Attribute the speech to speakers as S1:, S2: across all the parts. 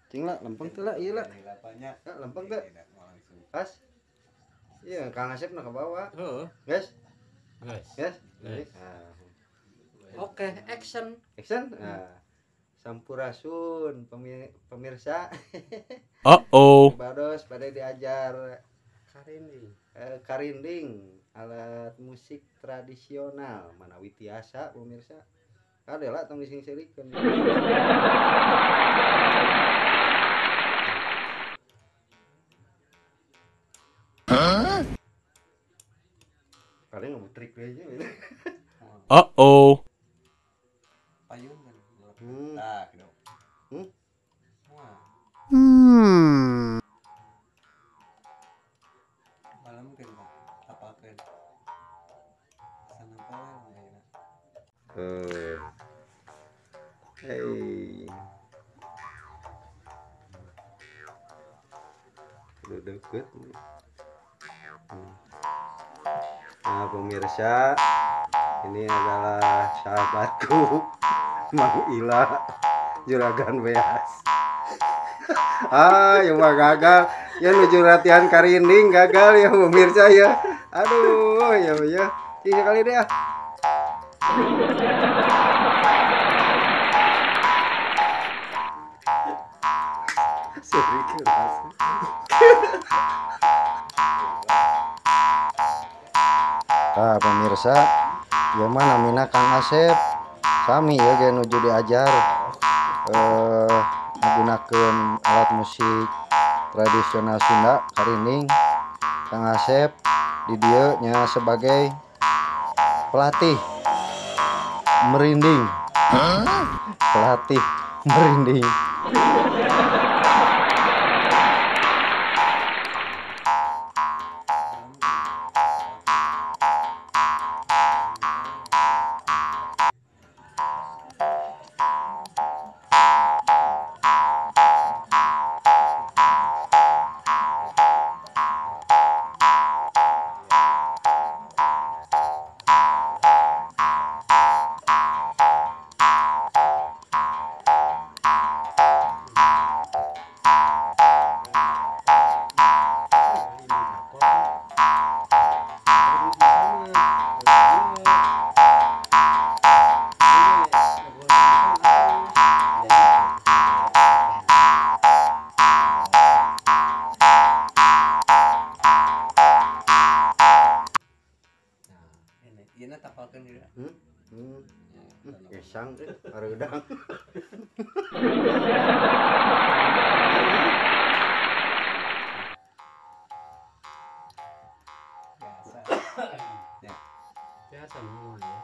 S1: Cing lah, lempeng teh lah, iya lah. Lempeng teh. Pas. Iya, Kang Asep na ke bawah.
S2: Heeh.
S1: Guys.
S2: Guys.
S1: Guys. Nah.
S2: Oke, action.
S1: Action. Nah. Sampurasun pemirsa.
S3: Uh-oh.
S1: Baros pada diajar
S2: karinding.
S1: Karinding, alat musik tradisional manawi tiasa pemirsa. Kadela tong disingserikeun. Hah? Paling ngebutrik aja.
S3: Uh-oh.
S4: Payung kan. Nah, gitu. Wah. Malam kan apakeun. Sana poe ayeuna.
S1: Hey. Udah deket. Nah, pemirsa, ini adalah sahabatku Mang Ila, juragan beas. Ah, yang mah gagal. Ya nuju latihan karinding gagal ya pemirsa ya. Aduh, ya ya. Cing sekali deh ah. Nah, pemirsa, ya mah namina Kang Asep. Sami ya ge nuju diajar menggunakan alat musik tradisional Sunda karinding. Kang Asep di dieu nya sebagai pelatih merinding. Pelatih merinding. Gesang hareudang.
S4: Biasa. Ya.
S2: Biasa mah ya.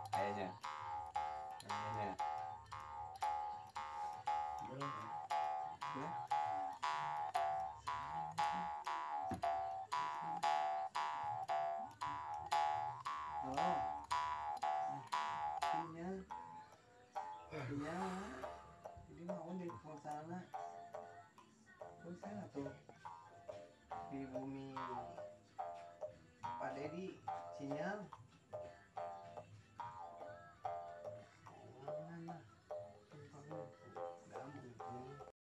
S4: Kayaknya. Kayaknya. Oh. Iya, ini mau di sana, sana tuh di bumi Pak Dedi sinyal.